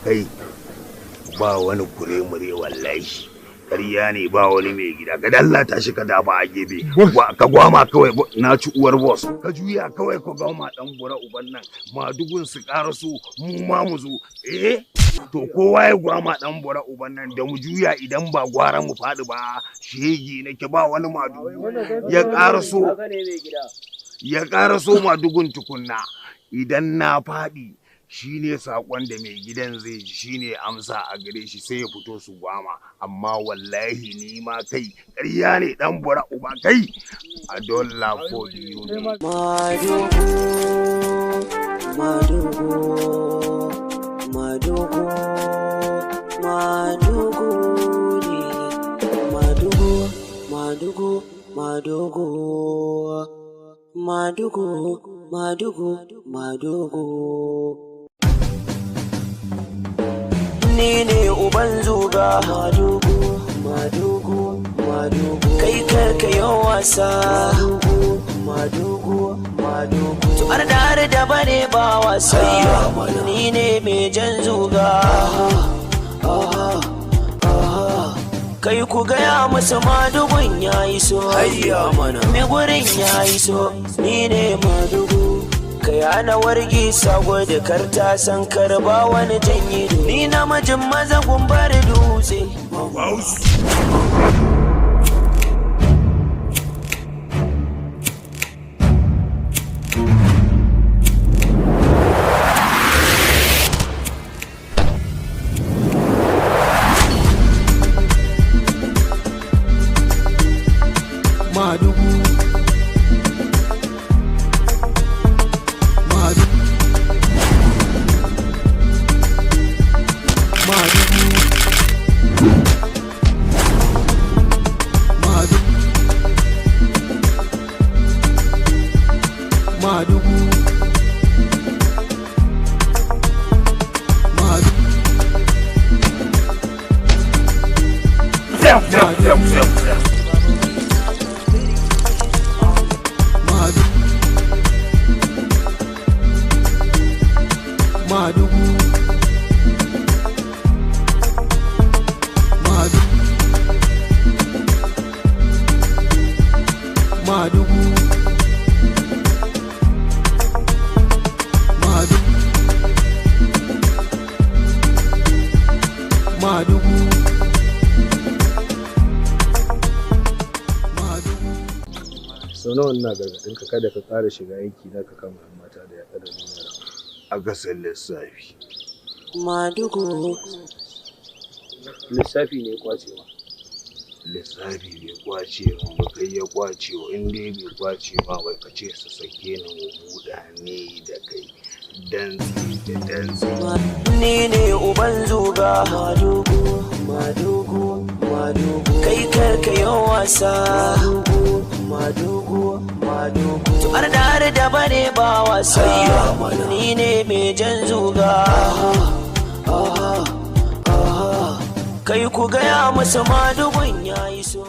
Kai, ba wani kure-mure wallahi. Ƙarya ne, ba wani mai gida. Ka dallata shi ka dafa a gefe. Ka gwama kawai, na ci uwar boss. Ka juya kawai ka gwama dan bura uban nan. Madugun su ƙaraso, mu ma mu zo. Eh? To kowa ya gwama dan bura uban nan da mu juya, idan ba gwara mu faɗi ba, shege nake, ba wani madugu. Ya ƙaraso. Ya ƙaraso madugun tukunna. Idan na faɗi, shine sakon da mai gidan zai ji, shine amsa a gare shi, sai ya fito su gwama. Amma wallahi ni ma kai, ƙarya ne, dan bura uba kai. I don't laugh for you ne. Madugu, Madugu, Madugu, Madugu ne. Madugu, Madugu, Madugu, Madugu, Madugu, Madugu. Ni ne uban zuga. Madugu, Madugu, Madugu. Kai kar ka yi wasa. Madugu, Madugu, Madugu. To har da har da bane ba wasa. Ni ne mai jan zuga. Kai, ku gaya musu madugun ya iso. Hayya mana. Me gurin ya iso. Ni ne madugu. Kai, ana wargi sago da karta san karba wani janyi. Ni namijin maza gumbar dutse. Madugu, Madugu, Madugu, Madugu, Madugu, Madugu. Madugu, Madugu, Madugu, Madugu, Madugu, Madugu, Madugu. Sau nawa ina gargaɗin ka kada ka ƙara shiga yanki na ka kama 'yan mata da ƙananan yara? Akasin lissafi. Madugu. Lissafi ne ya kwace ma. Lissafi bai kwace min ba, kai ya kwace wa. In dai bai kwace ma bai, ka ce su sake ni mu buɗa ni da kai dantse da dantse. Ni ne uban zuga. Madugu, Madugu, Madugu. Kai kar ka yi wasa. Madugu, Madugu, Madugu. To har da har da bane ba wasa. Ni ne mai jan zuga. Kai, ku gaya musu madugun ya iso.